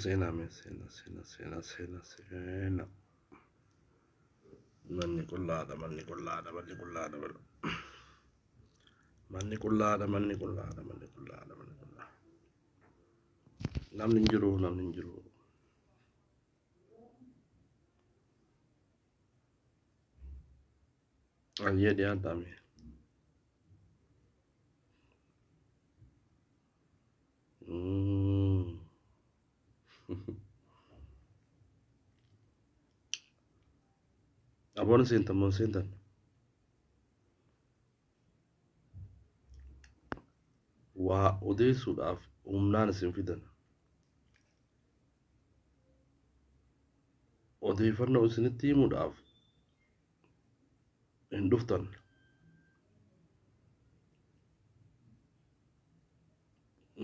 Seenaa mee seenaa seenaa seenaa seenaa seenaa. Manni qullaadha manni qullaadha manni qullaadha manni qullaadha manni qullaadha manni qullaadha manni qullaadha. Namni hin jiru namni hin jiru. Ayyee dhiyaadhaa mee. Aboon seentan moo seentan? Waa odeessuudhaaf humnaan isin fidan. Odeeffannoo isinitti himuudhaaf hin dhuftan.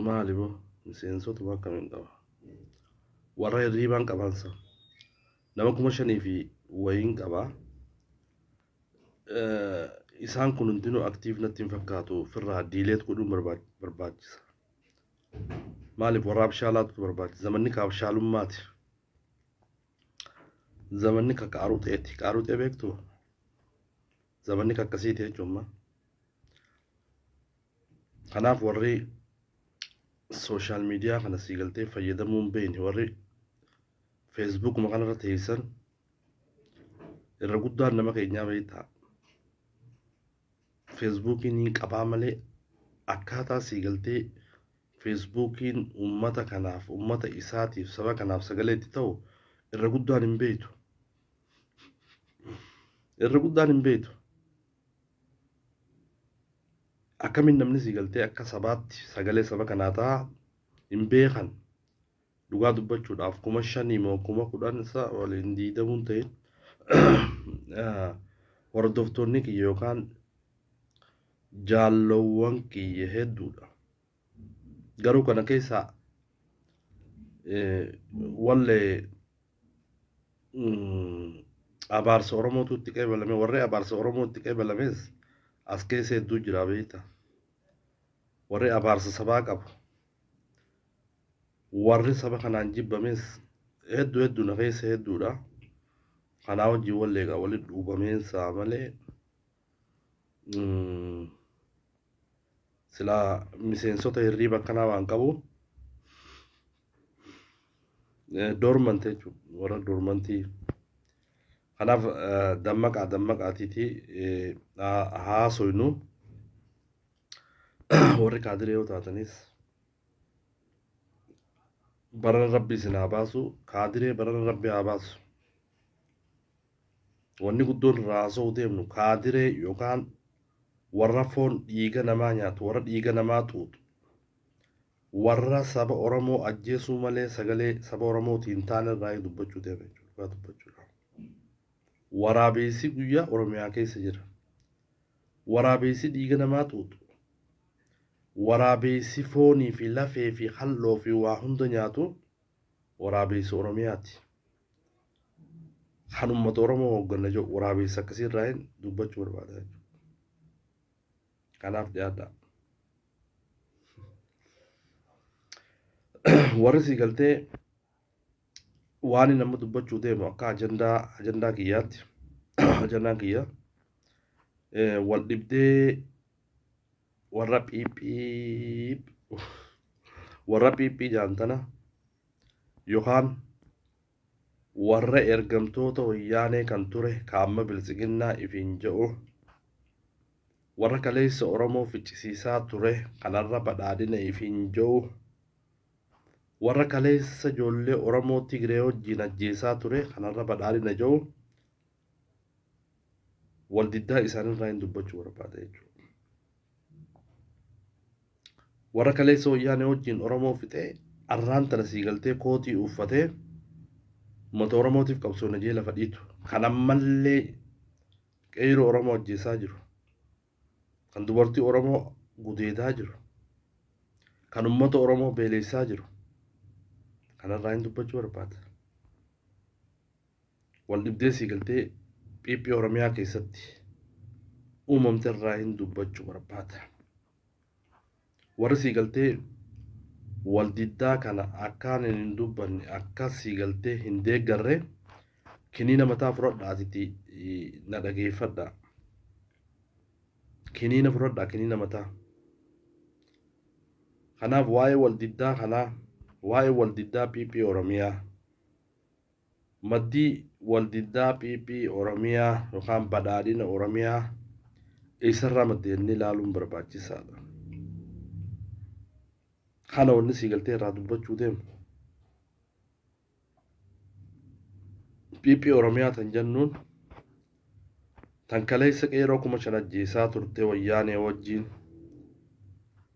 Maali boo miseensotuma akkamiin qaba? Warra hirriibaan qabansa. Nama 5,000 fi wayiin qaba. Isaan kun hundinuu aktiif natti hin fakkaatu ofirraa diileet godhuun barbaachisa. Maaliif warra abshaalaatu barbaachisa? Zamanni ka abshaalummaati. Zamanni ka qaaruxeeti. Qaaruxee beektuu? Zamanni ka akkasiiti jechuun. Kanaaf warri sooshaal miidiyaa kana sii galtee fayyadamuu hin beekne warri feesbuukuma kanarra teessan irra guddaan nama keenyaa beektaa. Feesbuukiin hin qabaa malee akkaataa sii galtee feesbuukiin uummata kanaaf uummata isaatiif saba kanaaf sagalee itti ta'u irra guddaan hin beektu. Irra guddaan hin beektu. Akkamiin namni sii galtee akka sabaatti sagalee saba kanaa ta'a hin beekan. Dhugaa dubbachuudhaaf 5,000 moo 10,000 isa waliin diidamuun ta'in hordoftoonni kiyya yookaan jaallowwan kiyya hedduudha. Garuu kana keessaa wallee abaarsa Oromootu itti qeebalame warri abaarsa Oromoo itti qeebalames as keessa hedduu jira beekta. Warri abaarsa sabaa qabu warri saba kanaan jibbames hedduu hedduu na keessa hedduudha. Kanaa wajjin walleeqa walitti dhuubameensaa malee silaa miseensota hirriiba akkanaa waan qabu dormant jechuudha warra dormantii. Kanaaf dammaqaa dammaqaatiiti haasoynu warri kaadiree yoo taatanis barana rabbi isin haa baasu kaadiree barana rabbi haa baasu. Wanni guddoon irraa haasa'uu deemnu kaadiree yookaan warra foon dhiiga namaa nyaatu warra dhiiga namaa xuuxu warra saba Oromoo ajjeesuu malee sagalee saba Oromootiin taane irraa dubbachuu deema jechuudha. Dubbachuudha. Waraabessi guyyaa Oromiyaa keessa jira. Waraabessi dhiiga namaa xuuxu. Waraabessi foonii fi lafee fi halloo fi waa hunda nyaatu waraabessi Oromiyaati. Kan uummata Oromoo hoogganna jiru waraabessa akkasii irraa hin dubbachuu barbaada jechuudha. Kanaaf dhiyaadhaa. Warri sii galtee waan inni amma dubbachuu deemu akka ajandaa ajandaa kiyyaatti ajandaan kiyya wal dhibdee warra phiiphii warra phiiphii jaantana yookaan warra ergamtoota wayyaanee kan ture ka amma biltsiginnaa ifiin jedhu warra kaleessa Oromoo ficcisiisaa ture kanarra badhaadhina ifiin jedhu warra kaleessa ijoollee Oromoo Tigree wajjin ajjeesaa ture kanarra badhaadhina jedhu wal diddaa isaanirraa hin dubbachuu barbaada jechuudha. Warra kaleessa wayyaanee wajjin Oromoo fixee arraan tana sii galtee kootii uffatee uummata Oromootiif qabsoon jee lafa dhiitu kan ammallee qeerroo Oromoo ajjeesaa jiru kan dubartii Oromoo gudeedaa jiru kan uummata Oromoo beeleessaa jiru kanarraa hin dubbachuu barbaada. Wal dhibdee sii galtee PP Oromiyaa keessatti uumamte irraa hin dubbachuu barbaada. Warri sii galtee Waldiddaa kana akkaan hin dubbanne, akka sii galtee hin deeggarre, kiniina mataa fudhadhaatiti na dhageeffadha. Kiniina fudhadhaa, kiniina mataa. Kanaaf waa'ee waldiddaa kanaa, waa'ee waldiddaa PP Oromiyaa, maddii waldiddaa PP Oromiyaa yookaan badhaadhina Oromiyaa eessarraa madde jennee ilaaluun barbaachisaadha. Kana wanni sii galtee irraa dubbachuu deemu. PP Oromiyaa tan jennuun tan kaleessa qeeroo 5,000 ajjeesaa turte wayyaanee wajjin,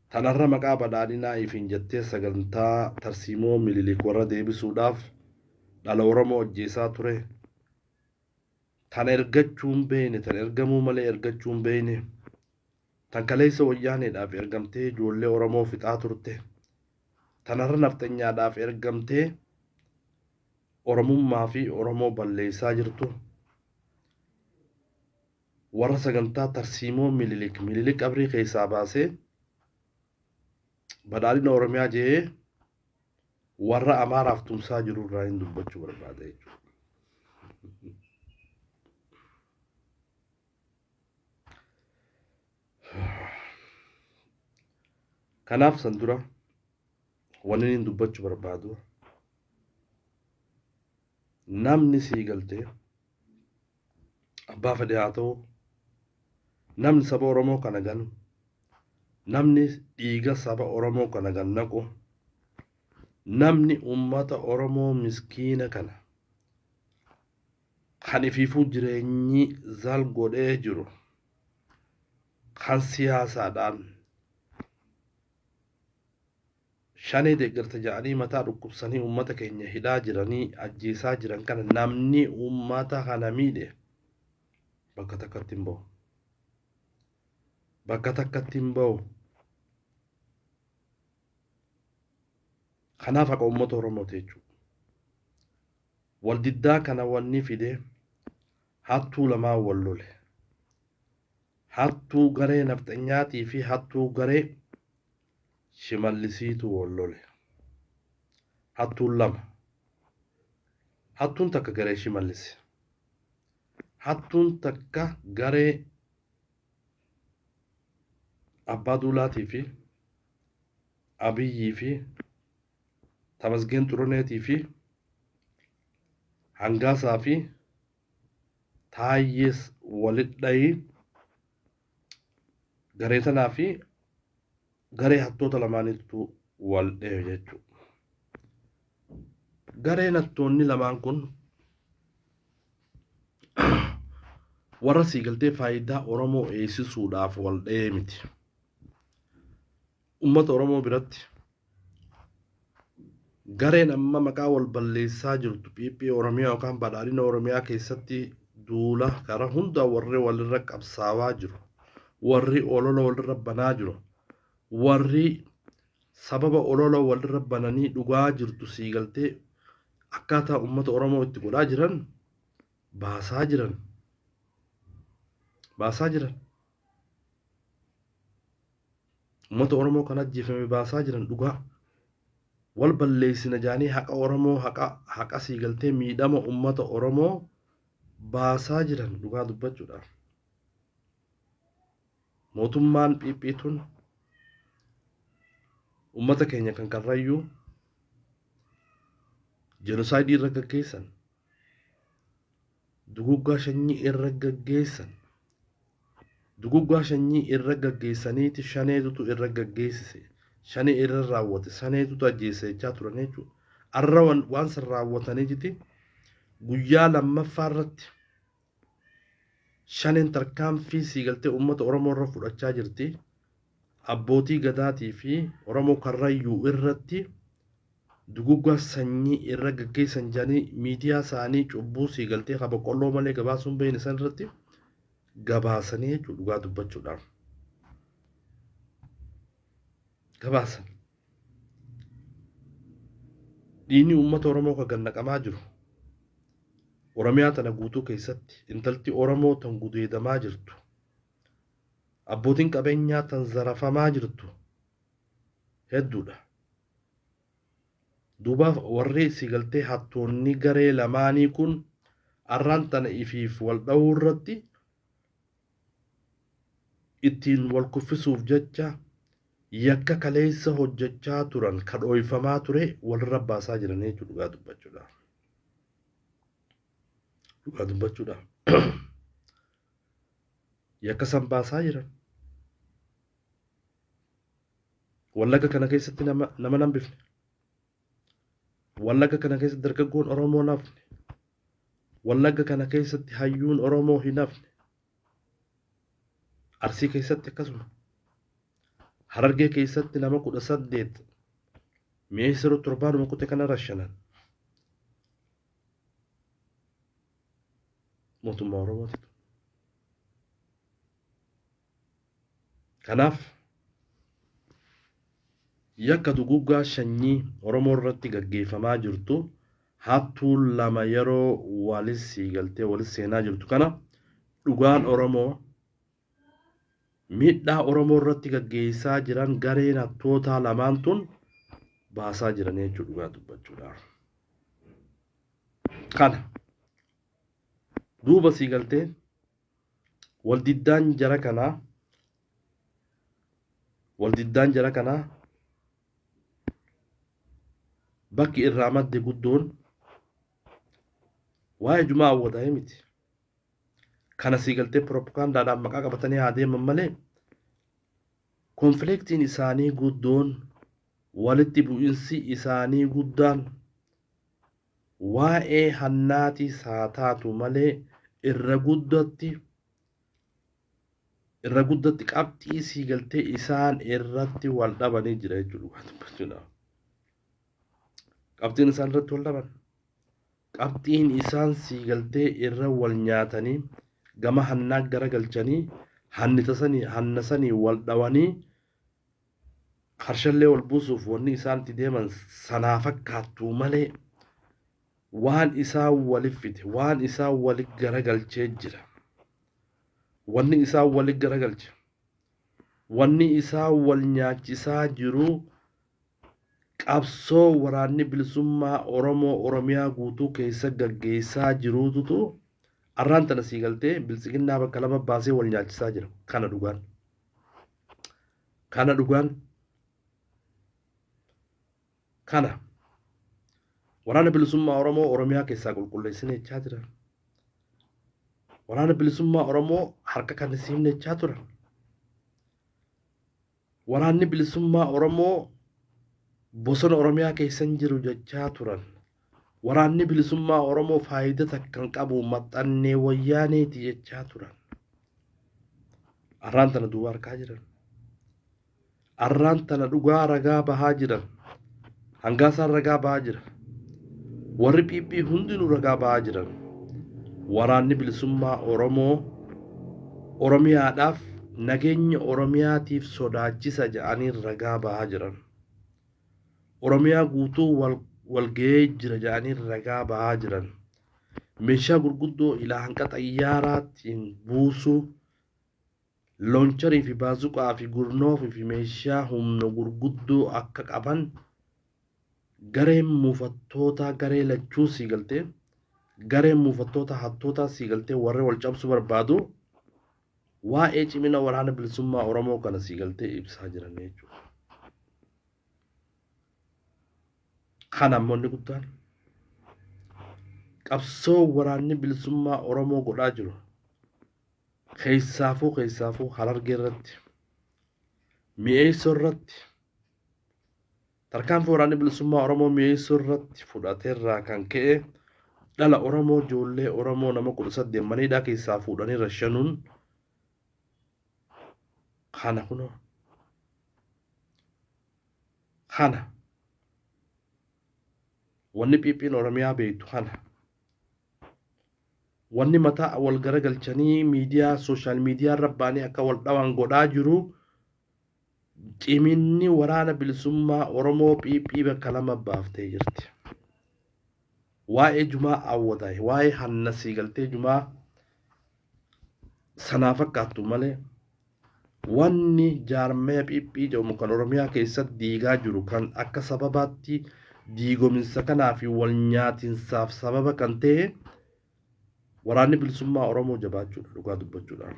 tanarra maqaa badhaadhinaa ifiin jettee sagantaa tarsiimoo Mililik warra deebisuudhaaf dhala Oromoo ajjeesaa ture, tan ergachuu hin beekne, tan ergamuu malee ergachuu hin beekne, tan kaleessa wayyaaneedhaaf ergamtee ijoollee Oromoo fixaa turte, tanarra nafxanyaadhaaf ergamtee Oromummaa fi Oromoo balleessaa jirtu, warra sagantaa tarsiimoo Mililik qabrii keessaa baasee badhaadhina Oromiyaa jedhee warra Amaaraaf tumsaa jiru irraa hin dubbachuu barbaada jechuudha. Kanaaf san dura wanni inni dubbachuu barbaadu, namni sii galtee abbaa fedhe haa ta'u, namni saba Oromoo kana ganu, namni dhiiga saba Oromoo kana gan naqu, namni uummata Oromoo miskiina kana kan ifiifuu jireenyi zal godhee jiru, kan siyaasaadhaan shanee deeggarta jedhanii mataa dhukkubsanii uummata keenya hidhaa jiranii ajjeesaa jiran kana, namni uummata kana miidhe bakka takkatti hin bahu. Bakka takkatti hin bahu. Kanaaf haqa uummata Oromooti jechuudha. Waldiddaa kana wanni fide hattuu lamaan wal lole. Hattuu garee nafxanyaatii fi hattuu garee Shimallisiitu wal lole. Hattuun lama. Hattuun takka garee Shimallisi. Hattuun takka garee Abbaa Duulaatii fi Abiyyii fi Tamasgeen Xuruneetii fi Hangaasaa fi Taayyees walitti dhayii garee tanaa fi garee hattoota lamaaniitu wal dhahe jechuudha. Gareen hattoonni lamaan kun warra siigaltee faayidaa Oromoo eegsisuudhaaf wal dhahee miti. Uummata Oromoo biratti gareen amma maqaa wal balleessaa jirtu PP Oromiyaa yookaan badhaadhina Oromiyaa keessatti duula karaa hundaa warri walirra qabsaawaa jiru, warri olola walirra banaa jiru, warri sababa olola walirra bananii dhugaa jirtu siigaltee akkaataa uummata Oromoo itti godhaa jiran baasaa jiran. Baasaa jiran. Uummata Oromoo kan ajjeefame baasaa jiran dhugaa. Wal balleessina jaanii haqa Oromoo, haqa siigaltee miidhama uummata Oromoo baasaa jiran dhugaa dubbachuudhaaf. Mootummaan PP tun uummata keenya kan Karrayyuu jenosaayidii irra gaggeessan, duguggaa sanyii irra gaggeessan, duguggaa sanyii irra gaggeessaniiti shaneetutu irra gaggeessise, shanee irra raawwate, shaneetutu ajjeese jechaa turan jechuudha. Arra waan san raawwataniiti guyyaa lammaffaa irratti shaneen tarkaanfii siigaltee uummata Oromoo irra fudhachaa jirti. Abbootii gadaatii fi Oromoo Karrayyuu irratti duguggaa sanyii irra gaggeessan jedhanii miidiyaa isaanii cubbuu siigaltee ka boqqolloo malee gabaasuun beekne san irratti gabaasanii jechuudha dhugaa dubbachuudhaan. Gabaasan. Dhiigni uummata Oromoo kan gannaqamaa jiru Oromiyaa tana guutuu keessatti intalti Oromoo tan gudeedamaa jirtu, abbootiin qabeenyaa tan zarafamaa jirtu hedduudha. Duuba warri si galtee hattoonni garee lamaanii kun arraan tana ifiif wal dha'uu irratti ittiin wal kuffisuuf jecha yakka kaleessa hojjechaa turan ka dhooyfamaa ture walirra baasaa jiran jechuudha dhugaa dubbachuudhaaf. Dhugaa dubbachuudhaaf. Yakka san baasaa jiran. Wallagga kana keessatti nama nambifne. Wallagga kana keessatti dargaggoon Oromoo nafne. Wallagga kana keessatti hayyuun Oromoo hin hafne. Arsii keessatti akkasuma. Harargee keessatti nama 18 mi'eessiruu torbaanuma kute kana rashanan. Mootummaa Oromootitu. Kanaaf yakka duguggaa sanyii Oromoo irratti gaggeeffamaa jirtu hattuun lama yeroo walis galtee walis seenaa jirtu kana dhugaan Oromoo miidhaa Oromoo irratti gaggeessaa jiran gareen hattootaa lamaan tun baasaa jiran jechuudha dhugaa dubbachuudhaaf. Kana duuba sii galtee waldiddaan jara kanaa waldiddaan jara kanaa bakki irraa madde guddoon waa'ee Jumaa Awwadaa'ee miti. Kana sii galtee piroopagaandaadhaan maqaa qabatanii haa deeman malee konfliktiin isaanii guddoon walitti bu'insi isaanii guddaan waa'ee hannaatis haa taatu malee irra guddatti irra guddatti qabxii sii galtee isaan irratti wal dhabanii jira jechuudha dubbachuudhaaf. Qabxiin isaan irratti wal dhaban. Qabxiin isaan sii galtee irra wal nyaatanii gama hannaa gara galchanii hanna sanii wal dhawanii qarshallee wal buusuuf wanni isaan itti deeman sanaa fakkaattu malee waan isaan walif fide waan isaan walit garagalchee jira. Wanni isaan walit garagalche wanni isaan wal nyaachisaa jiru qabsoo waraanni bilisummaa Oromoo Oromiyaa guutuu keessa gaggeessaa jiruututu arraan tana sii galtee biltsiginnaa bakka lama baasee wal nyaachisaa jira. Kana dhugaan. Kana dhugaan. Kana waraana bilisummaa Oromoo Oromiyaa keessaa qulqulleessine jechaa jiran. Waraana bilisummaa Oromoo harka kan siifne jechaa turan. Waraanni bilisummaa Oromoo bosona Oromiyaa keessa hin jiru jechaa turan. Waraanni bilisummaa Oromoo faayidaa takka hin qabu maxxannee wayyaaneeti jechaa turan. Arraan tana duuba harkaa jiran. Arraan tana dhugaa ragaa bahaa jiran. Hangaasaan ragaa bahaa jira. Warri PP hundinuu ragaa bahaa jiran. Waraanni bilisummaa Oromoo Oromiyaadhaaf nageenya Oromiyaatiif sodaachisa jedhanii ragaa bahaa jiran. Oromiyaa guutuu walgahee jira jedhanii ragaa bahaa jiran. Meeshaa gurguddoo ilaa hanqa xayyaaraatiin buusuu looncharii fi baazuqaa fi gurnoofii fi meeshaa humna gurguddoo akka qaban gareen muufattoota garee lachuu sii galtee gareen muufattoota hattootaa sii galtee warri wal cabsuu barbaadu waa'ee cimina waraana bilisummaa Oromoo kana sii galtee ibsaa jiran jechuudha. Kana ammoo inni guddaan qabsoo waraanni bilisummaa Oromoo godhaa jiru keessaafuu Harargee irratti mi'eessoo irratti tarkaanfii waraanni bilisummaa Oromoo mi'eessoo irratti fudhateerraa kan ka'e dhala Oromoo ijoollee Oromoo nama 18 maniidhaa keessaa fuudhanii rashanuun kana kunoo kana wanni PP'n Oromiyaa beektu kana wanni mataa wal garagalchanii miidiyaa sooshaal miidiyaa irra ba'anii akka wal dhawan godhaa jiru ciminni waraana bilisummaa Oromoo PP bakka lama baaftee jirti. Waa'ee Jumaa Awwadaay waa'ee hanna sii galtee Jumaa sanaa fakkaattu malee wanni jaarmaya PP jedhamu kan Oromiyaa keessatti diigaa jiru kan akka sababaatti Diigominsa kanaa fi wal nyaatinsaaf sababa kan ta'e waraanni bilisummaa Oromoo jabaachuudha dhugaa dubbachuudhaan.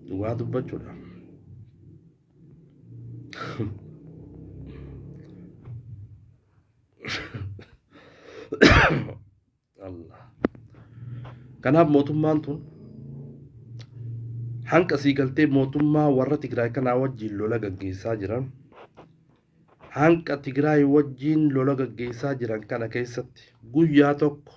Dhugaa dubbachuudha. Allah. Kanaaf mootummaan tun hanqa sii galtee mootummaa warra Tigraay kanaa wajjin lola gaggeessaa jiran hanqa Tigraay wajjin lola gaggeessaa jiran kana keessatti guyyaa tokko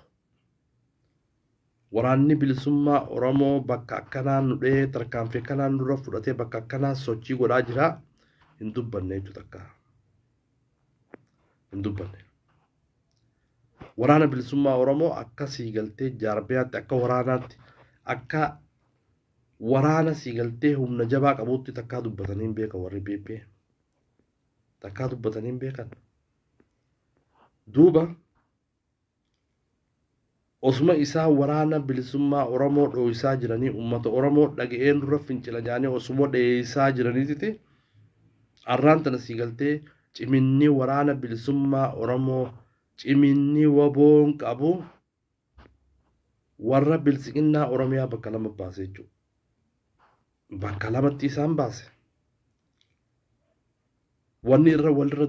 waraanni bilisummaa Oromoo bakka akkanaa nu dhee tarkaanfii akkanaa nurra fudhatee bakka akkanaa sochii godhaa jira hin dubbanne jechuudha takka. Hin dubbanne. Waraana bilisummaa Oromoo akka sii galtee jaarbiyaatti akka waraanaatti akka waraana sii galtee humna jabaa qabutti takkaa dubbatanii hin beekan warri PP. Takkaa dubbatanii hin beekan. Duuba osuma isaa waraana bilisummaa Oromoo dhooysaa jiranii uummata Oromoo dhaga'een dura fincila jaanii osuma dheeysaa jiraniititi arraan tana sii galtee ciminni waraana bilisummaa Oromoo ciminni waboon qabu warra bilisiqinnaa Oromiyaa bakka lama baase jechuudha. Bakka lamatti isaan baase. Wanni irra walirra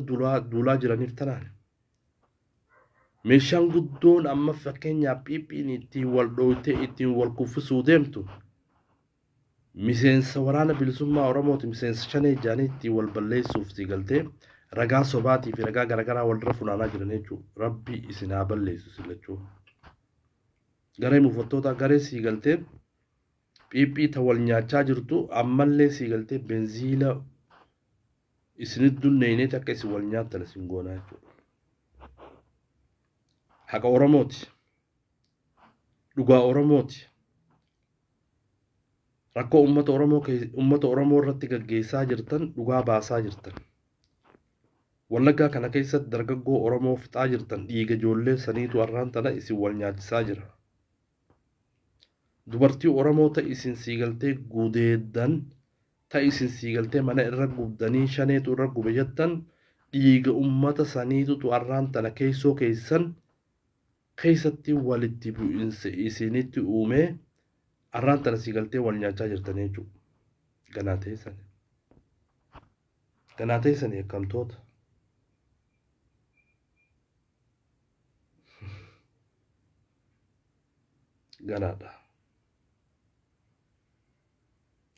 duulaa jiraniif tanaan. Meeshaan guddoon amma fakkeenyaaf PP'n ittiin wal dhooytee ittiin wal kuffisuu deemtu miseensa waraana bilisummaa Oromooti miseensa shanee jaanii ittiin wal balleessuuf si galtee ragaa sobaatii fi ragaa garaagaraa walirra funaanaa jiran jechuudha. Rabbi isin haa balleessu sillachuu. Garee mufattoota garee sii galtee PP ta wal nyaachaa jirtu ammallee sii galtee benziila isinit dunneeneeti akka isin wal nyaattan isin goonaa jechuudha. Haqa Oromooti. Dhugaa Oromooti. Rakkoo uummata Oromoo uummata Oromoo irratti gaggeessaa jirtan dhugaa baasaa jirtan. Wallaggaa kana keessatti dargaggoo Oromoo fixaa jirtan dhiiga ijoollee saniitu arraan tana isin wal nyaachisaa jira. Dubartii Oromoo ta isin siigaltee gudeeddan ta isin siigaltee mana irra gubdanii shaneetu irra gube jettan dhiiga uummata saniitutu arraan tana keessoo keessan keessatti walitti bu'insa isinitti uumee arraan tana siigaltee wal nyaachaa jirtan jechuudha. Ganaa teessan. Ganaa teessan yakkamtoota. Ganaadha.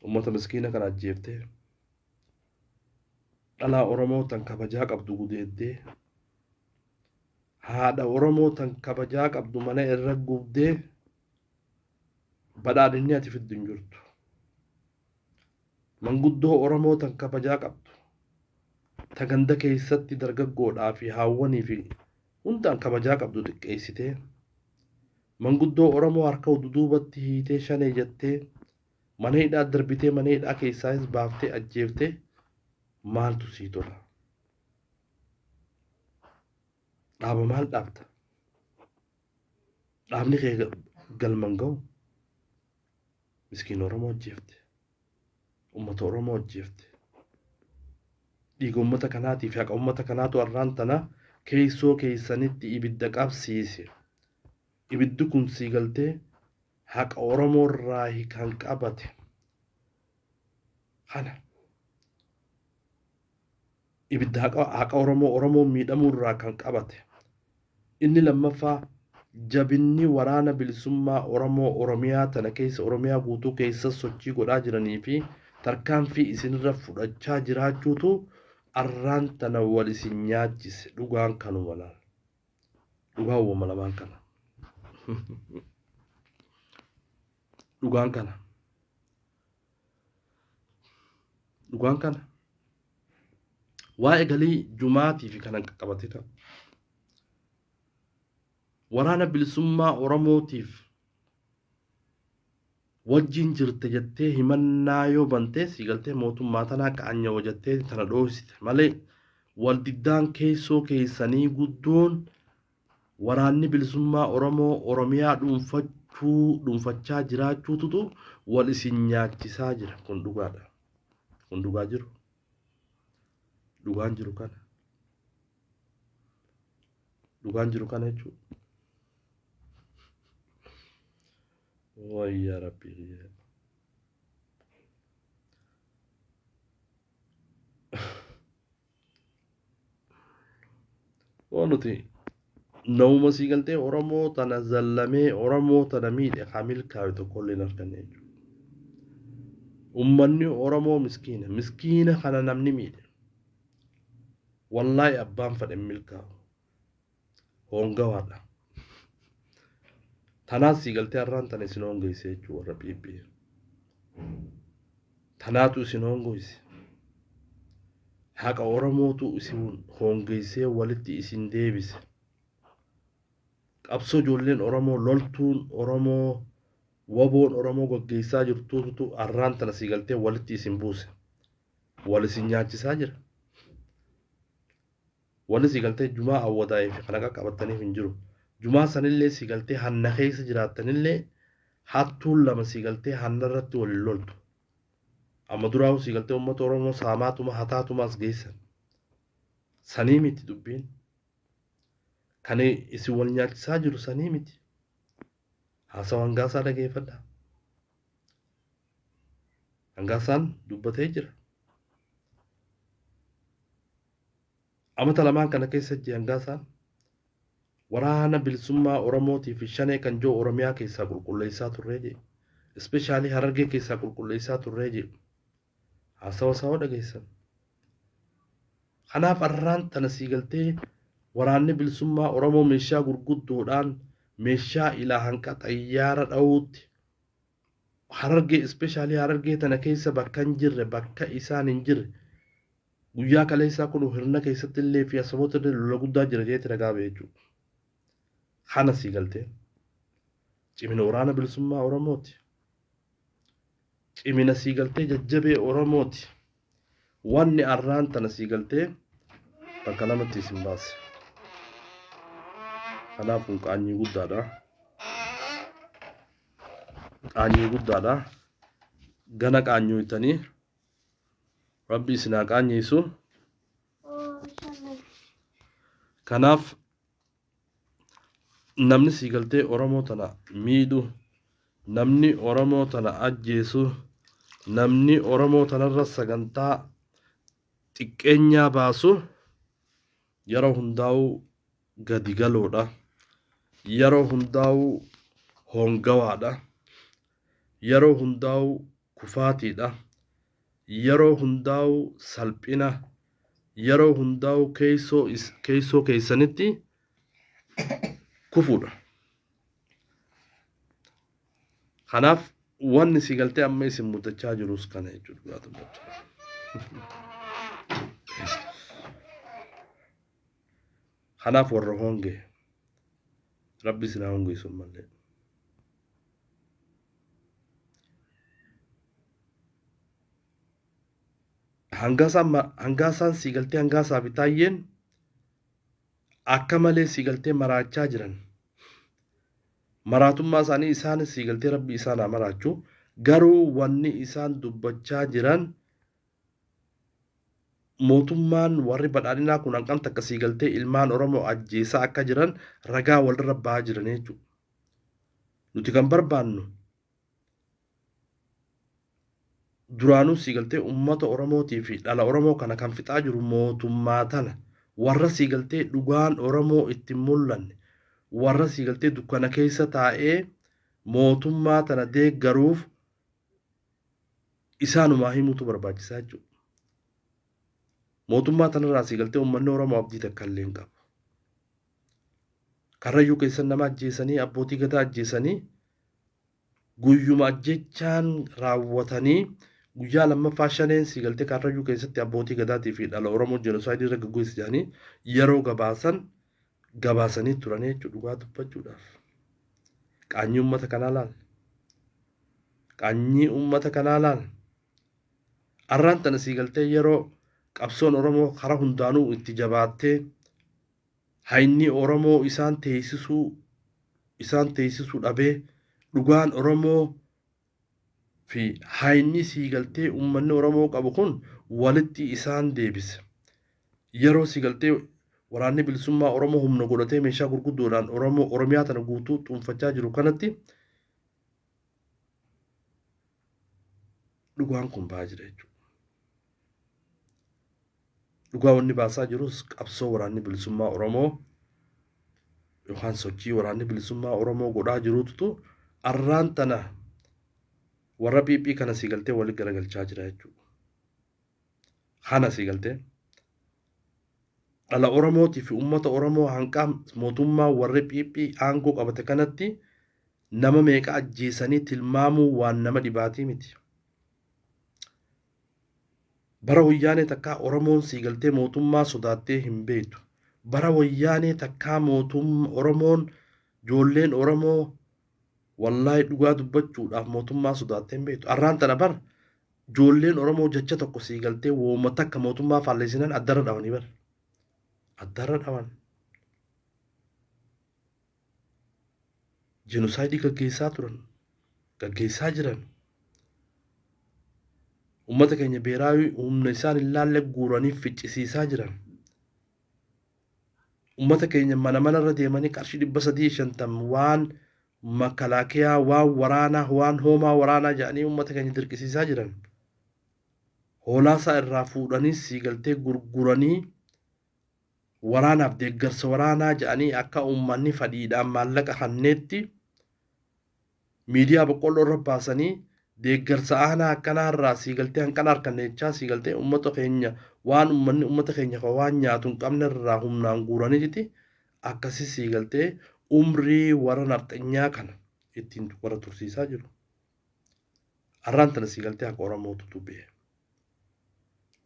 Uummata miskiina kana ajjeeftee dhalaa Oromoo tan kabajaa qabdu gudeeddee haadha Oromoo tan kabajaa qabdu mana irra gubdee badhaadhinni ati fiddu hin jirtu. Manguddoo Oromoo tan kabajaa qabdu ta ganda keessatti dargaggoodhaa fi haawwanii fi hundaan kabajaa qabdu xiqqeessitee manguddoo Oromoo harka duduubatti hiitee shanee jettee mana hidhaa darbitee mana hidhaa keessaayis baaftee ajjeeftee maaltu sii tola? Dhaaba maal dhaabda? Dhaabni kee galman ga'u? Miskiin Oromoo ajjeefte. Uummata Oromoo ajjeefte. Dhiiga uummata kanaatii fi haqa uummata kanaatu arraan tana keessoo keessanitti ibidda qabsiise. Ibiddi kun sii galtee haqa Oromoo irraa kan qabate. Kana. Ibidda haqa Oromoo Oromoo miidhamuu irraa kan qabate. Inni lammaffaa jabinni waraana bilisummaa Oromoo Oromiyaa tana keessa Oromiyaa guutuu keessa sochii godhaa jiranii fi tarkaanfii isinirra fudhachaa jiraachuutu arraan tana wal isin nyaachise dhugaan kanuma laal. Dhugaan uumama lamaan kana. Dhugaan kana. Dhugaan kana. Waa'ee galii jumaatii fi kanan qaqqabate ta'a. Waraana bilisummaa Oromootiif wajjin jirte jettee himannaa yoo bantee si galtee mootummaa tanaa qaanyawa jettee tana dhoosite malee waldiddaan keessoo keessanii guddoon waraanni bilisummaa Oromoo Oromiyaa dhuunfachaa jiraachuututu wal isin nyaachisaa jira. Kun dhugaadha. Kun dhugaa jiru. Dhugaan jiru kana. Dhugaan jiru kana jechuudha. Wayyaa Rabbii. Waan nuti namuma sii galtee Oromoo tana zallamee Oromoo tana miidhe haa milkaa'e tokkollee hin arganne jechuudha. Uummanni Oromoo miskiina. Miskiina kana namni miidhe. Wallaahi abbaan fedhe hin milkaa'u. Hongawaadha. Tanaas sii galtee har'aan tana isin hongeesse jechuudha warra PP. Tanaatu isin hongoyse. Haqa Oromootu isin hongeessee walitti isin deebise. Qabsoo ijoolleen Oromoo loltuun Oromoo waboon Oromoo gaggeessaa jirtuutu har'aan tana sii galtee walitti isin buuse. Wal isin nyaachisaa jira. Wanni sii galtee jumaa awwadaa'ee fi kana qaqqabattaniif hin jiru. Jumaa sanillee sii galtee hanna keessa jiraattanillee hattuun lama sii galtee hanna irratti waliin loltu. Amma duraa'uu sii galtee uummata Oromoo saamaatuma hataatuma as geessan. Sanii miti dubbiin. Kan isin wal nyaachisaa jiru sanii miti. Haasawa Hangaasaa dhageeffadhaa. Hangaasaan dubbatee jira. Amata lamaan kana keessa jee Hangaasaan waraana bilisummaa Oromootii fi Shanee kan jiru Oromiyaa keessaa qulqulleessaa turree jee. Especially Harargee keessaa qulqulleessaa turree jee. Haasawa isaa dhageessan. Kanaaf arraan tana sii galtee waraanni bilisummaa Oromoo meeshaa gurguddoodhaan meeshaa ilaa hanqa xayyaara dha'uutti Harargee especially Harargee tana keessa bakka hin jirre bakka isaan hin jirre guyyaa kaleessaa kun hirna keessatti illee fi asaboota illee lola guddaa jira jeetti ragaa ba'e jechuudha. Kana sii galtee cimina waraana bilisummaa Oromooti. Cimina sii galtee jajjabee Oromooti. Wanni arraan tana sii galtee bakka lamatti isin baase. Kanaaf kun qaanyii guddaadha. Qaanyii guddaadha. Gana qaanyooytanii Rabbi isin haa qaanyeessu. Kanaaf namni sii galtee Oromoo tana miidhu, namni Oromoo tana ajjeesu, namni Oromoo tanarra sagantaa xiqqeenyaa baasu yeroo hundaa'uu gadi galoodha. Yeroo hundaa'uu hongawaadha. Yeroo hundaa'uu kufaatiidha. Yeroo hundaa'uu salphina. Yeroo hundaa'uu keessoo keessanitti kufuudha. Kanaaf wanni si galtee amma isin mudachaa jirus kana jechuudha dhugaa dubbachuu. Kanaaf warra honge Rabbi isin haa hongeessu ammallee. Hangaasaan sii galtee Hangaasaa fi Taayyeen akka malee sii galtee maraachaa jiran. Maraatummaa isaanii isaanis sii galtee Rabbi isaan haa maraachuu. Garuu wanni isaan dubbachaa jiran mootummaan warri badhaadhinaa kun hanqam takka sii galtee ilmaan Oromoo ajjeesaa akka jiran ragaa walirra ba'aa jiran jechuudha. Nuti kan barbaannu duraanuu sii galtee uummata Oromootii fi dhala Oromoo kana kan fixaa jiru mootummaa tana warra sii galtee dhugaan Oromoo itti hin mul'anne warra sii galtee dukkana keessa taa'ee mootummaa tana deeggaruuf isaanumaa himuutu barbaachisaa jechuudha. Mootummaa tanarraa sii galtee uummanni Oromoo abdii takka illee hin qabu. Karrayyuu keessan nama ajjeesanii abbootii gadaa ajjeesanii guyyuma ajjechaan raawwatanii guyyaa lammaffaa Shaneen sii galtee Karrayyuu keessatti abbootii gadaatii fi dhala Oromoo jenosaayidii irra gaggeessu jedhanii yeroo gabaasan gabaasanii turanii jechuudha dhugaa dubbachuudhaaf. Qaanyii uummata kanaa laal. Qaanyii uummata kanaa laal. Arraan tana sii galtee yeroo qabsoon Oromoo karaa hundaanuu itti jabaattee hayni Oromoo isaan teessisuu dhabee dhugaan Oromoo fi hayni sii galtee uummanni Oromoo qabu kun walitti isaan deebise. Yeroo sii galtee waraanni bilisummaa Oromoo humna godhatee meeshaa gurguddoodhaan Oromoo Oromiyaa tana guutuu dhuunfachaa jiru kanatti dhugaan kun ba'aa jira jechuudha. Dhugaa wanni baasaa jirus qabsoo waraanni bilisummaa Oromoo yookaan sochii waraanni bilisummaa Oromoo godhaa jirututu arraan tana warra PP kana sii galtee walitti garagalchaa jira jechuudha. Kana sii galtee dhala Oromootii fi uummata Oromoo hanqaa mootummaa warri PP aangoo qabate kanatti nama meeqa ajjeesanii tilmaamuu waan nama dhibaatii miti. Bara wayyaanee takkaa Oromoon sii galtee mootummaa sodaattee hin beektu. Bara wayyaanee takkaa mootummaa Oromoon ijoolleen Oromoo wallaahi dhugaa dubbachuudhaaf mootummaa sodaattee hin beektu. Arraan tana bar ijoolleen Oromoo jecha tokko sii galtee wooma takka mootummaa faalleessinaan addarra dhawanii bar. Addarra dhawan. Jenosaayidii gaggeessaa turan. Gaggeessaa jiran. Uummata keenya beeraawii humna isaan hin laalle guuranii ficcisiisaa jiran. Uummata keenya mana manarra deemanii qarshii 350 waan makalaakiyaa, waan waraanaa, waan hoomaa waraanaa jedhanii uummata keenya dirqisiisaa jiran. Hoolaasaa irraa fuudhanii sii galtee gurguranii waraanaaf deeggarsa waraanaa jedhanii akka uummanni fadhiidhaan maallaqa hanneetti miidiyaa boqqolloo irra baasanii deeggarsa aanaa akkanaa irraa sii galtee hanqana harkanne jechaa sii galtee uummata keenya waan uummanni uummata keenya kan waan nyaatu hin qabne irraa humnaan guuraniiti akkasii sii galtee umrii warra nafxanyaa kana ittiin warra tursiisaa jiru. Arraan tana sii galtee akka Oromootu tubbee.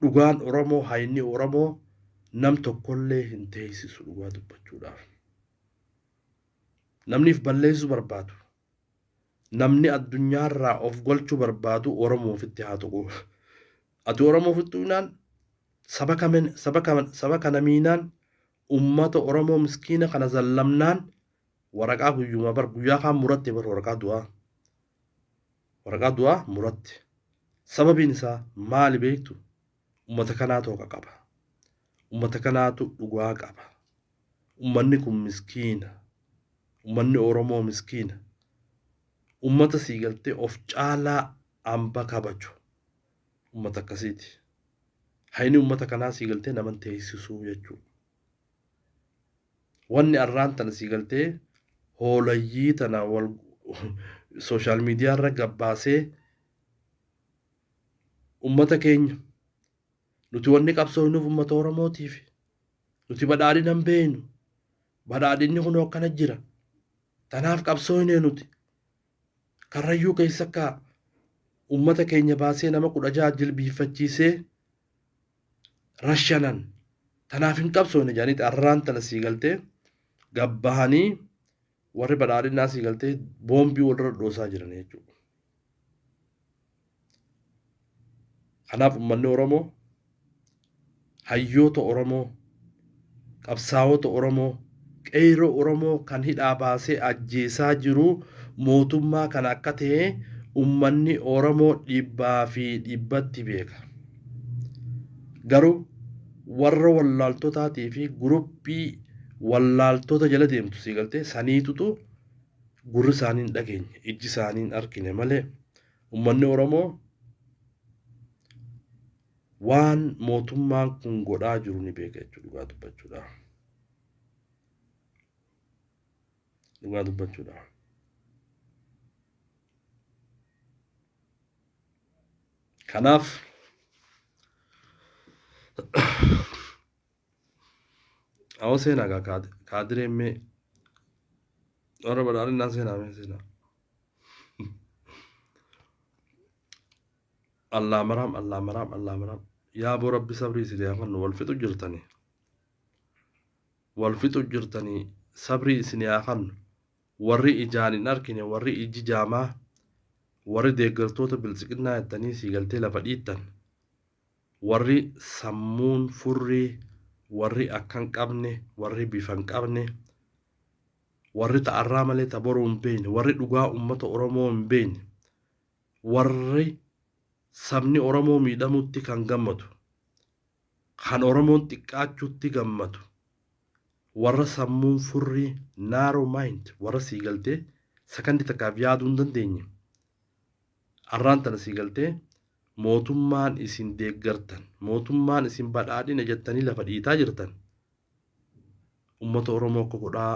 Dhugaan Oromoo hayni Oromoo nam tokkollee hin teessisu dhugaa dubbachuudhaaf. Namniif balleessuu barbaadu. Namni addunyaarraa of galchuu barbaadu Oromoo ofitti haa tuqu. Ati Oromoo ofitti tuqnaan saba kamen saba kaman saba kana miinaan ummata Oromoo miskiina kana zallamnaan waraqaa guyyuma bar guyyaa kaan muratte bar waraqaa du'aa. Waraqaa du'aa muratte. Sababiin isaa maali beektu? Ummata kanaatu haqa qaba. Ummata kanaatu dhugaa qaba. Ummanni kun miskiina. Ummanni Oromoo miskiina. Ummata sii galtee of caalaa amba kabaju. Ummata akkasiiti. Hayni ummata kanaa sii galtee naman teessisuu jechuudha. Wanni arraan tana sii galtee hoolayyii tana wal sooshaal miidiyaa irra gabbaasee ummata keenya nuti wanni qabsoofnuuf ummata Oromootiif nuti badhaadhina hin beeknu badhaadhinni kunoo akkana jira tanaaf qabsoofne nuti Karrayyuu keessa akka ummata keenya baasee nama 16 jilbiiffachiisee rashanan tanaaf hin qabsoofne jedhanii arraan tana sii galtee gabbahanii warri badhaadhinaa sii galtee boombii walirra dhoosaa jiran jechuudha. Kanaaf uummanni Oromoo hayyoota Oromoo, qabsaa'ota Oromoo, qeerroo Oromoo kan hidhaa baasee ajjeesaa jiru mootummaa kana akka ta'e uummanni Oromoo dhibbaa fi dhibbatti beeka. Garuu warra wallaaltotaatii fi guruppii wallaaltota jala deemtu sii galtee saniitutu gurri isaanii hin dhageenye, ijji isaanii hin argine malee Ummanni Oromoo waan mootummaan kun godhaa jiru ni beeka jechuudha dhugaa dubbachuudhaaf. Dhugaa dubbachuudhaaf. Kanaaf awoo seenaa gaa kaadireen mee warra badhaadhinaa seenaa mee seenaa. Allah maraam Allah maraam Allah maraam yaa boo rabbi sabrii isin haa kennu wal fixu jirtanii wal fixu jirtanii sabrii isin haa kennu warri ijaan hin arkine warri ijji jaamaa warri deeggartoota biltsiqinnaa jettanii sii galtee lafa dhiittan warri sammuun furrii warri akka hin qabne warri bifa hin qabne warri ta arraa malee ta boruu hin beekne, warri dhugaa ummata Oromoo hin beekne, warri sabni Oromoo miidhamutti kan gammadu, kan Oromoon xiqqaachuutti gammadu, Warra sammuun furrii, narrow mind, warra sii galtee sakandii takkaaf yaaduu hin dandeenye. Arraan tana sii galtee mootummaan isin deeggartan, mootummaan isin badhaadhina jettanii lafa dhiitaa jirtan ummata Oromoo akka godhaa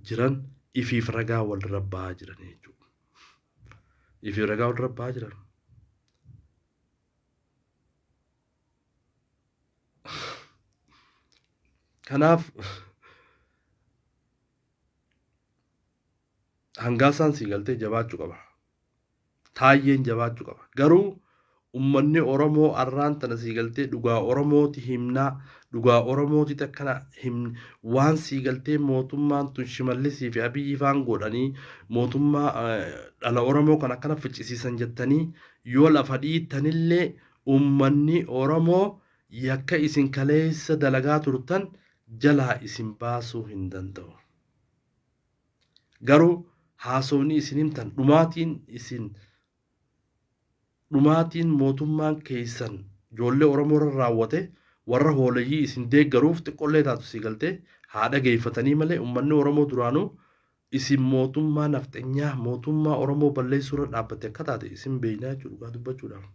jiran ifiif ragaa walirra bahaa jiran jechuudha. Ifiif ragaa walirra bahaa jiran. Kanaaf hangaasaan sii galtee jabaachuu qaba. Taayyeen jabaachuu qaba. Garuu ummanni Oromoo arraan tana sii galtee dhugaa Oromooti himnaa, dhugaa Oromooti akkana him waan sii galtee mootummaan tun Shimallisii fi Abiyyi faan godhanii mootummaa dhala Oromoo kan akkana ficcisiisan jettanii yoo lafa dhiittanillee ummanni Oromoo yakka isin kaleessa dalagaa turtan jalaa isin baasuu hin danda'u. Garuu haasofni isin himtan dhumaatiin isin dhumaatiin mootummaan keessan ijoollee Oromoo irra raawwate warra hooleyyii isin deeggaruuf xiqqollee taatu sii galtee haa dhageeffatanii malee ummanni Oromoo duraanuu isin mootummaa nafxenyaa mootummaa Oromoo balleessuu irra dhaabbatte akka taate isin beeknaa jechuudha dhugaa dubbachuudhaaf.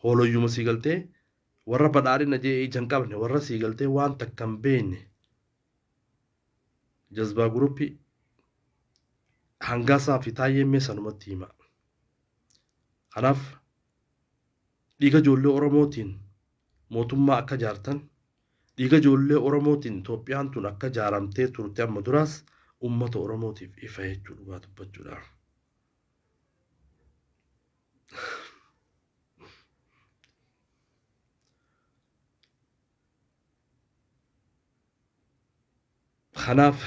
Hooloyyuma sii galtee warra badhaadhina jee ija hin qabne, warra sii galtee waan takka hin beekne, jazbaa guruppii hangaasaa fi taayyeen mee sanumatti hima. Kanaaf dhiiga ijoollee Oromootiin mootummaa akka jaartan, dhiiga ijoollee Oromootiin Itoophiyaan tun akka jaaramtee turte amma duraas uummata Oromootiif ifa jechuu dhugaa dubbachuudhaaf. Kanaaf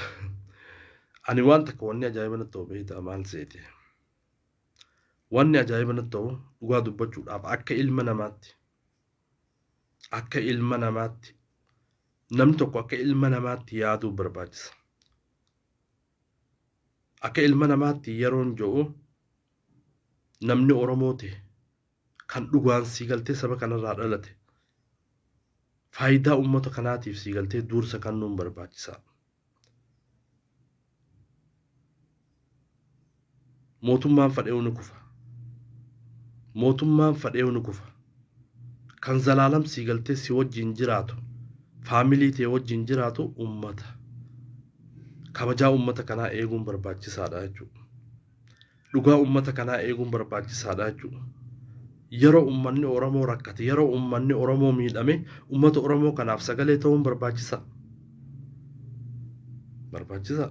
ani waan takka wanni ajaa'iba natti ta'u beektaa maal seete? Wanni ajaa'iba natti ta'u dhugaa dubbachuudhaaf akka ilma namaatti, akka ilma namaatti namni tokko akka ilma namaatti yaaduu barbaachisa. Akka ilma namaatti yeroon jedhu namni Oromoo ta'e kan dhugaan sii galtee saba kanarraa dhalate faayidaa uummata kanaatiif sii galtee dursa kennuun barbaachisaa. Mootummaan fadheewu ni kufa. Mootummaan fadheewu ni kufa. Kan zalaalam sii galtee si wajjin jiraatu, faamilii tee wajjin jiraatu uummata. Kabajaa uummata kanaa eeguun barbaachisaadha jechuudha. Dhugaa uummata kanaa eeguun barbaachisaadha jechuudha. Yeroo uummanni Oromoo rakkate, yeroo uummanni Oromoo miidhame, uummata Oromoo kanaaf sagalee ta'uun barbaachisaa. Barbaachisaa.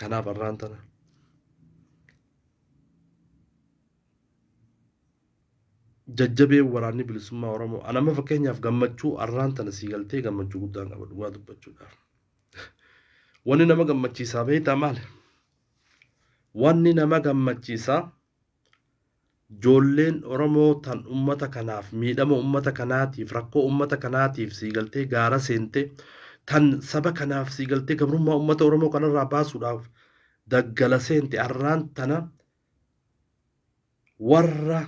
Kanaaf har'aan tana jajjabeen waraanni bilisummaa Oromoo an amma fakkeenyaaf gammachuu har'aan tana sii galtee gammachuu guddaan qaba dhugaa dubbachuudhaaf. Wanni nama gammachiisaa beektaa maali? Wanni nama gammachiisaa ijoolleen Oromoo tan ummata kanaaf, miidhama ummata kanaatiif, rakkoo ummata kanaatiif sii galtee gaara seente, tan saba kanaaf sii galtee gabrummaa ummata Oromoo kanarraa baasuudhaaf daggala seente har'aan tana warra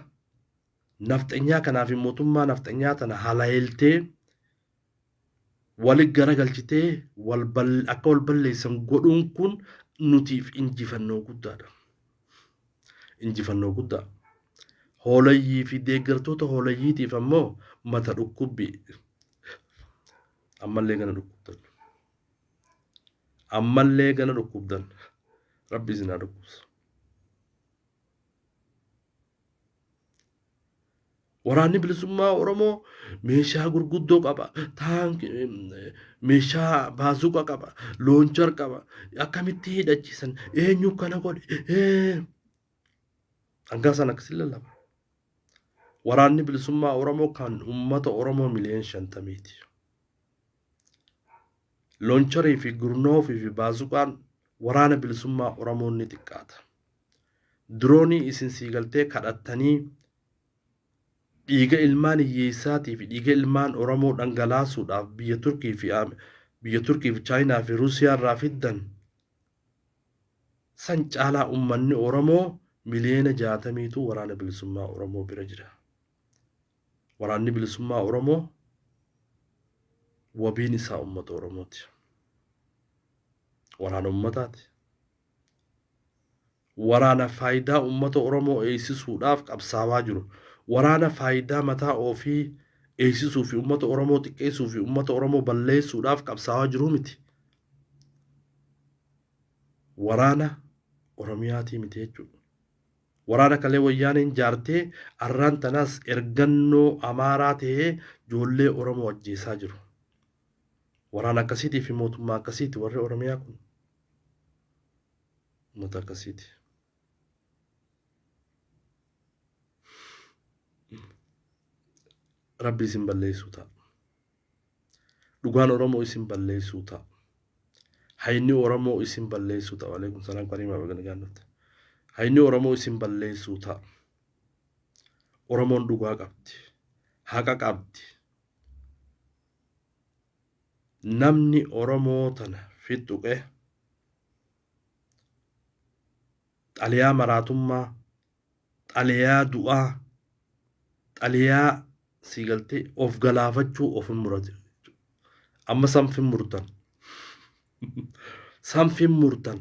nafxanyaa kanaa fi mootummaa nafxanyaa tana halaeltee wali garagalchitee akka wal balleessan godhuun kun nutiif injifannoo guddaadha. Injifannoo guddaa. Hoolayyii fi deeggartoota hoolayyiitiif ammoo mata dhukkubbii. Ammallee gana dhukkubdan. Ammallee gana dhukkubdan. Rabbi isin haa dhukkubsu. Waraanni bilisummaa Oromoo meeshaa gurguddoo qaba. Taankii, meeshaa baazuqa qaba. Loonchar qaba. Akkamitti hidhachiisan? Eenyu kana godhe? Hangaa sana akkasiin lallaba. Waraanni bilisummaa Oromoo kan uummata Oromoo miliyoona 50ti. Looncharii fi gurnoofii fi baazuqaan waraana bilisummaa Oromoo ni xiqqaata. Diroonii isin sii galtee kadhattanii dhiiga ilmaan hiyyeessaatii fi dhiiga ilmaan Oromoo dhangalaasuudhaaf biyya Turkii fi Chaayinaa fi Ruusiyaa irraa fiddan san caalaa uummanni Oromoo miliyoona 60tu waraana bilisummaa Oromoo bira jira. Waraanni bilisummaa Oromoo wabiin isaa uummata Oromooti. Waraana uummataati. Waraana faayidaa uummata Oromoo eegsisuudhaaf qabsaawaa jiru. Waraana faayidaa mataa ofii eegsisuu fi uummata Oromoo xiqqeessuu fi uummata Oromoo balleessuudhaaf qabsaawaa jiru miti. Waraana Oromiyaatii miti jechuudha. Waraana kalee wayyaaneen jaartee arraan tanaas ergannoo Amaaraa ta'ee ijoollee Oromoo ajjeesaa jiru. Waraana akkasiitii fi mootummaa akkasiiti warri Oromiyaa kun. Uummata akkasiiti. Rabbi isin balleessuu ta'a. Dhugaan Oromoo isin balleessuu ta'a. Hayni Oromoo isin balleessuu ta'a. Waalaikum salaam kariimaa baga nagaan dhufte. Hayni Oromoo isin balleessuu ta'a. Oromoon dhugaa qabdi. Haqa qabdi. Namni Oromoo tana fixuqe xalayaa maraatummaa, xalayaa du'aa, xalayaa sii galtee of galaafachuu of hin murate. Amma sanfin murtan. Sanfin murtan.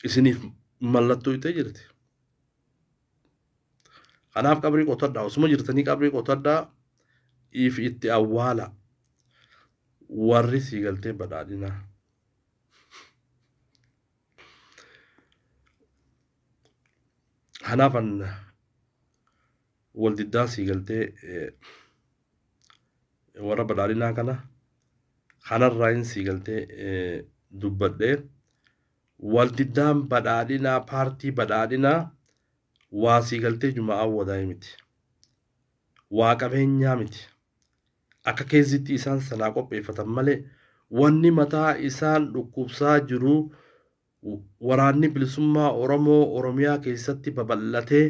Isiniif mallattoo itee jirti. Kanaaf qabrii qotadhaa. Osuma jirtanii qabrii qotadhaa. If itti awwaala. Warri sii galtee badhaadhinaa. Kanaaf an wal diddaa sii galtee warra badhaadhinaa kana kanarraa hin sii galtee dubbadhee wal diddaan badhaadhinaa paartii badhaadhinaa waa sii galtee juma'aa wadaa'e miti. Waa qabeenyaa miti. Akka keessitti isaan sanaa qopheeffatan malee wanni mataa isaan dhukkubsaa jiru waraanni bilisummaa Oromoo Oromiyaa keessatti babal'atee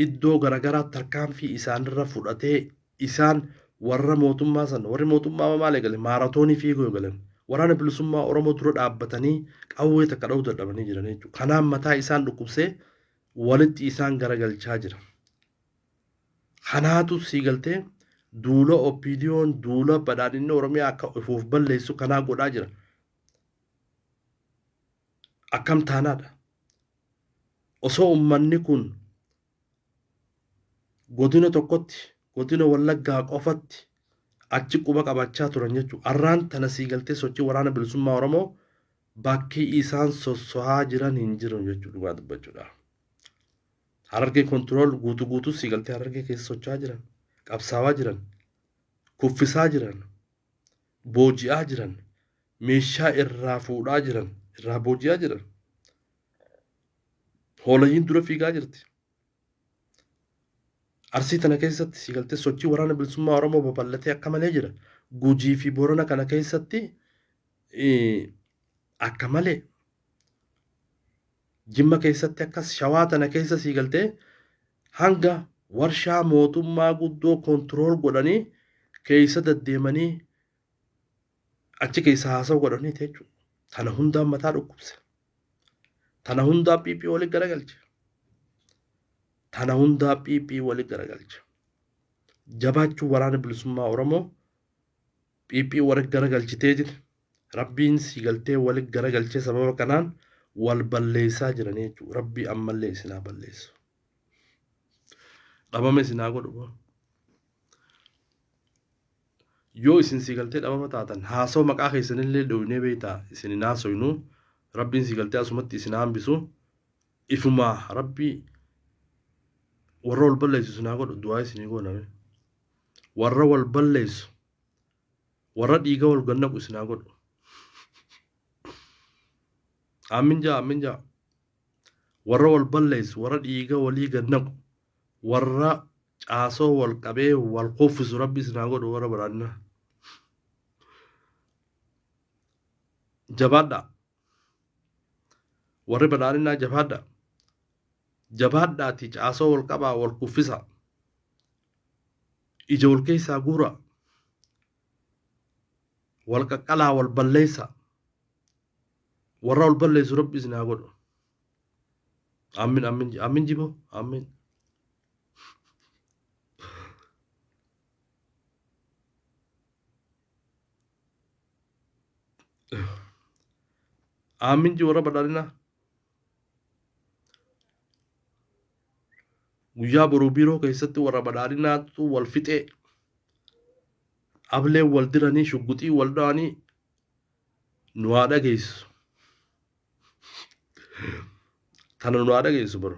iddoo garaagaraa tarkaanfii isaanirra fudhatee isaan warra mootummaa san warri mootummaa maal eegale maaratoonii fiiguu eegalan waraana bilisummaa Oromoo dura dhaabbatanii qawwee takka dha'uu dadhabanii jiran jechuudha. Kanaan mataa isaan dhukkubsee walitti isaan garagalchaa jira. Kanaatu sii galtee duula OPDOn duula badhaadhinni Oromiyaa akka ifuuf balleessu kanaa godhaa jira. Akkam taanaadha. Osoo uummanni kun godina tokkotti godina Wallaggaa qofatti achi quba qabachaa turan jechuudha. Arraan tana sii galtee sochii waraana bilisummaa Oromoo bakki isaan sossohaa jiran hin jiran jechuudha dhugaa dubbachuudha. Harargee kontirool guutuu guutuu sii galtee harargee keessa socho'aa jiran, qabsaawaa jiran, kuffisaa jiran, booji'aa jiran, meeshaa irraa fuudhaa jiran, irraa booji'aa jiran. Hoolayyiin dura fiigaa jirti. Arsii tana keessatti sii galtee sochii waraana bilisummaa Oromoo babal'atee akka malee jira. Gujii fi Boorana kana keessatti akka malee Jimma keessatti akkas Shawaa tana keessa sii galtee hanga warshaa mootummaa guddoo kontirool godhanii keessa deddeemanii achi keessa haasawu godhaniiti jechuudha. Tana hundaan mataa dhukkubse. Tana hundaa PP walitti garagalche. Tana hundaa PP walitti garagalche. Jabaachuu waraana bilisummaa Oromoo PP walitti garagalchiteetiin Rabbiin sii galtee walitti garagalchee sababa kanaan wal balleessaa jiranii jechuudha. Rabbii ammallee isin haa balleessu. Dhabama isin haa godhu. Yoo isin sii galtee dhabama taatan haasoo maqaa keessanillee dhoynee beektaa isin hin haasoynu rabbiin sii galtee asumatti isin haa hambisu ifumaa rabbii warra wal balleessu isin haa godhu du'aa isinii gooname. Warra wal balleessu Warra dhiiga wal gannaqu isin haa godhu. Amin jaa, amin jaa. Warra wal balleessu, warra dhiiga walii gannaqu, warra caasoo wal qabee wal kuffisu rabbi isin haa godhu warra badhaadhinaa. Jabaadhaa. Warri badhaadhinaa jabaadhaa. Jabaadhaati caasoo wal qabaa wal kuffisaa. Ija wal keessaa guuraa. Wal qaqqalaa wal balleessaa. Warra wal balleessu rabbi isin haa godhu. Amin amin amin jibo amin. Aaminji warra badhaadhinaa. Guyyaa boruu biiroo keessatti warra badhaadhinaatu wal fixee ablee wal diranii shugguxii wal dha'anii nu haa dhageessu. Tana nu haa dhageessu boru.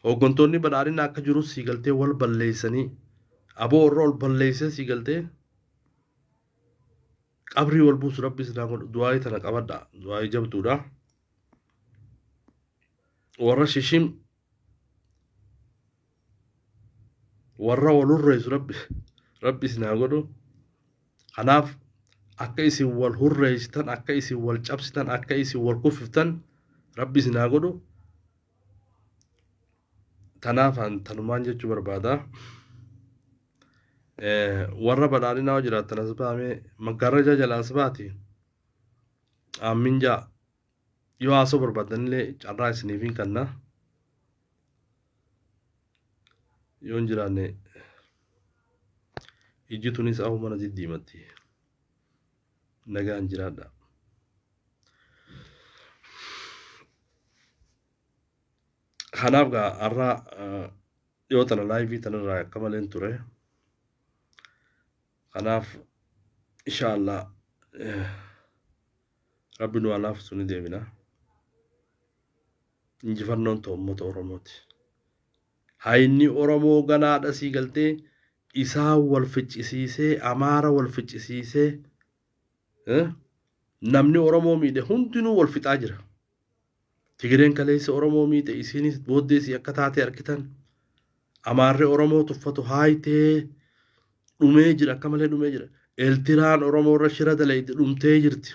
Hooggantoonni badhaadhinaa akka jiru sii galtee wal balleessanii aboo warra ol balleessee sii galtee qabrii wal buusu rabbi isin haa godhu. Du'aayii tana qabadha. Du'aayii jabduudha. Warra shishim warra wal hurreessu rabbi rabbi isin haa godhu. Kanaaf akka isin wal hurreessitan, akka isin wal cabsitan, akka isin wal kuffiftan rabbi isin haa godhu. Tanaaf an tanumaan jechuu barbaada. Warra badhaadhinaa yoo jiraattan as baamee maggaarrajaa jala as baati. Aammin jaa. Yoo haasoo barbaaddanillee carraa isiniif hin kanna. Yoo hin jiraanne ijji tunis ahu mana diddiimatti. Nagaan jiraadha. Kanaaf gaa har'a dhiyoo tana laayivii tanarraa akka maleen ture. Kanaaf inshaallah rabbi nu haa laaffisu ni deebina. Injifannoon ta'u uummata Oromooti. Hayni Oromoo ganaadha sii galtee isaan wal ficcisiisee Amaara wal ficcisiisee namni Oromoo miidhe hundinuu wal fixaa jira. Tigireen kaleessa Oromoo miite isiinis booddee isii akka taate arkitan. Amaarri Oromoo tuffatu haaytee dhumee jira akka malee dhumee jira. Eeltiraan Oromoo irra shira dalayde dhumtee jirti.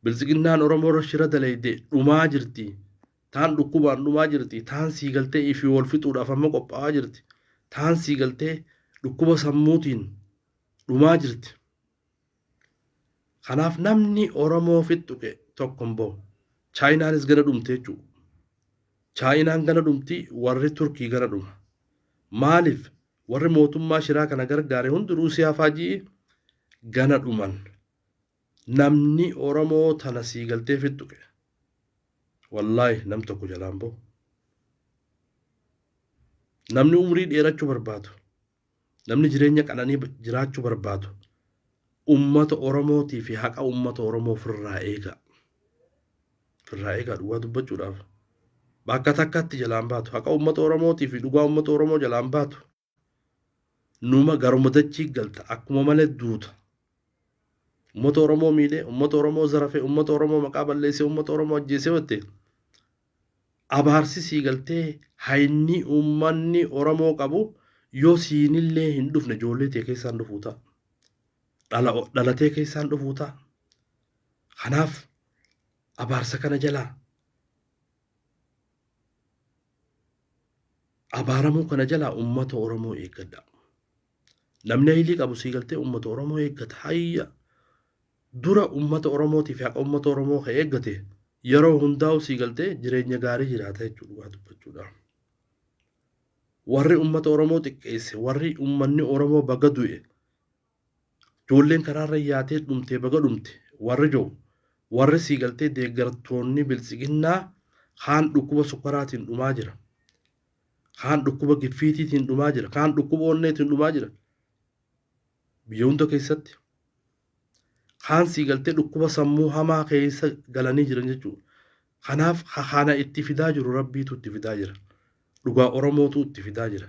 Biltsiginnaan Oromoo irra shira dalayde dhumaa jirti. Taan dhukkubaan dhumaa jirti. Taan sii galtee ifii wal fixuudhaaf amma qophaa'aa jirti. Taan sii galtee dhukkuba sammuutiin dhumaa jirti. Kanaaf namni Oromoo fixxuqe tokko hin bahu. Chaayinaanis gana dhumte jechuudha. Chaayinaan gana dhumti warri Turkii gana dhuma. Maaliif warri mootummaa shiraa kana gargaare hundi Ruusiyaa faa ji'i gana dhuman. Namni Oromoo tana sii galtee fixxuqe. Wallaahi nam tokko jalaan bahu. Namni umrii dheerachuu barbaadu. Namni jireenya qananii jiraachuu barbaadu ummata Oromootii fi haqa ummata Oromoo ofirraa eegaa. Ofirraa eegaa dhugaa dubbachuudhaaf. Bakka takkatti jalaan baatu. Haqa ummata Oromootii fi dhugaa ummata Oromoo jalaan baatu. Numa garuma dachii galta akkuma malee duuta. Ummata Oromoo miidhee, ummata Oromoo zarafee, ummata Oromoo maqaa balleessee, ummata Oromoo ajjeesee watte Abaarsi sii galtee haynni uummanni Oromoo qabu yoo siinillee hin dhufne ijoollee tee keessaan dhufuu ta'a. Dhala dhalatee keessaan dhufuu ta'a. Kanaaf abaarsa kana jalaa abaaramuu kana jalaa uummata Oromoo eeggadha. Namni haylii qabu sii galtee uummata Oromoo eeggata. Hayya dura ummata Oromootii fi haqa ummata Oromoo ka eeggate yeroo hundaa'u sii galtee jireenya gaarii jiraata jechuudha dhugaa dubbachuudha. Warri ummata Oromoo xiqqeesse, warri ummanni Oromoo baga du'e, ijoolleen karaarra yaatee dhumtee baga dhumte, warri jiru, warri sii galtee deeggartoonni biltsiginnaa kaan dhukkuba sukkaraatiin dhumaa jira. Kaan dhukkuba giffiitiitiin dhumaa jira. Kaan dhukkuba onneetiin dhumaa jira. Biyya hunda keessatti. Kaan sii galtee dhukkuba sammuu hamaa keessa galanii jiran jechuudha. Kanaaf kana itti fidaa jiru rabbiitu itti fidaa jira. Dhugaa Oromootu itti fidaa jira.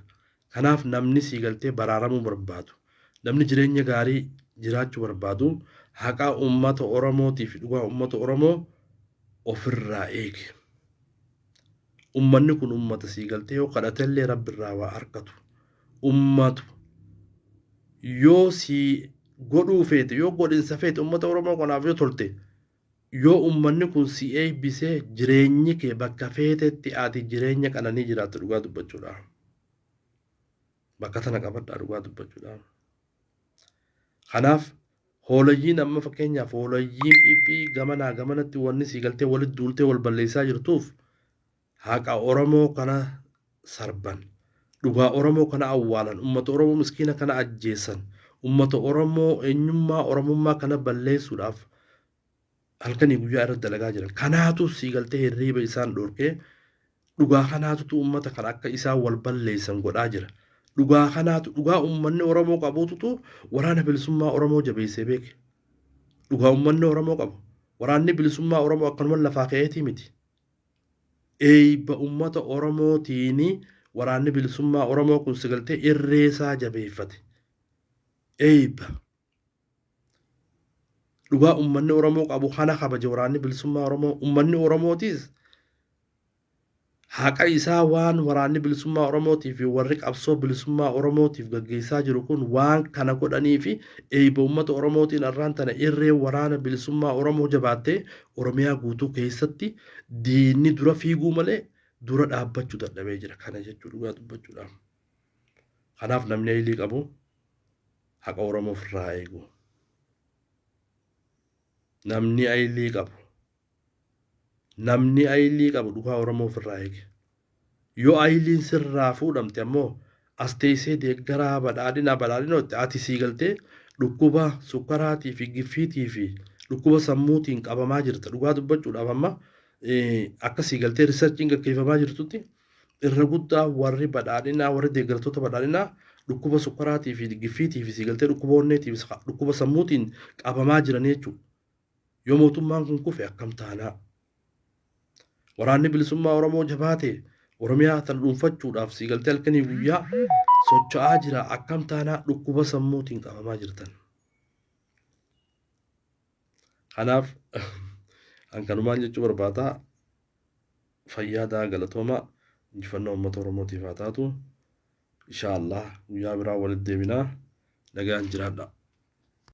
Kanaaf namni sii galtee baraaramuu barbaadu, namni jireenya gaarii jiraachuu barbaadu haqa uummata Oromootii fi dhugaa uummata Oromoo ofirraa eegi. Uummanni kun uummata sii galtee yoo kadhatellee rabbirraa waa argatu. Uummatu yoo sii godhuu feete yoo godhinsa feete uummata Oromoo kanaaf yoo tolte yoo uummanni kun si eebbisee jireenyi kee bakka feetetti ati jireenya qananii jiraattu dhugaa dubbachuudha. Bakka tana qabadhaa dhugaa dubbachuudha. Kanaaf hoolayyiin amma fakkeenyaaf hoolayyiin phiphii gamanaa gamanatti wanni sii galtee walitti duultee wal balleessaa jirtuuf haqa Oromoo kana sarban. Dhugaa Oromoo kana awwaalan. Uummata Oromoo miskiina kana ajjeesan. Uummata Oromoo eenyummaa Oromummaa kana balleessuudhaaf halkanii guyyaa irratti dalagaa jiran. Kanaatu sii galtee hirriiba isaan dhorkee dhugaa kanaatutu uummata kana akka isaan wal balleessan godhaa jira. Dhugaa kanaatu dhugaa uummanni Oromoo qabuututu waraana bilisummaa Oromoo jabeessee beeke. Dhugaa uummanni Oromoo qabu. Waraanni bilisummaa Oromoo akkanuma lafaa ka'eetii miti. Eeyba uummata Oromootiin waraanni bilisummaa Oromoo kun sigaltee irreesaa jabeeffate. Eeyba. Dhugaa uummanni Oromoo qabu kana kabaje waraanni bilisummaa Oromoo. Uummanni Oromootis haqa isaa waan waraanni bilisummaa Oromootii fi warri qabsoo bilisummaa Oromootiif gaggeessaa jiru kun waan kana godhanii fi eeyba uummata Oromootiin arraan tana irree waraana bilisummaa Oromoo jabaattee Oromiyaa guutuu keessatti diinni dura fiiguu malee dura dhaabbachuu dadhabee jira. Kana jechuu dhugaa dubbachuudhaaf. Kanaaf namni aylii qabu haqa Oromoo ofirraa eegu. Namni aylii qabu. Namni aylii qabu dhugaa Oromoo ofirraa eege. Yoo ayliin sirraa fuudhamte ammoo as teessee deeggaraa badhaadhinaa badhaadhinoo itti ati sii galtee dhukkuba sukkaraatii fi giffiitii fi dhukkuba sammuutiin qabamaa jirta. Dhugaa dubbachuudhaaf amma akka sii galtee riisarchiin gaggeeffamaa jirtutti irra guddaa warri badhaadhinaa warri deeggartoota badhaadhinaa dhukkuba sukkaraatii fi giffiitii fi sii galtee dhukkuba onneetii fi dhukkuba sammuutiin qabamaa jiran jechuudha. Yoo mootummaan kun kufe akkam taanaa? Waraanni bilisummaa Oromoo jabaate Oromiyaa tana dhuunfachuudhaaf sii galtee halkanii guyyaa socho'aa jira akkam taanaa dhukkuba sammuutiin qabamaa jirtan. Kanaaf an kanumaan jechuu barbaada. Fayyaadaa galatooma injifannoo uummata Oromootiif haa taatu. Inshaa Allah guyyaa biraa walitti deebinaa. Nagaan jiraadha.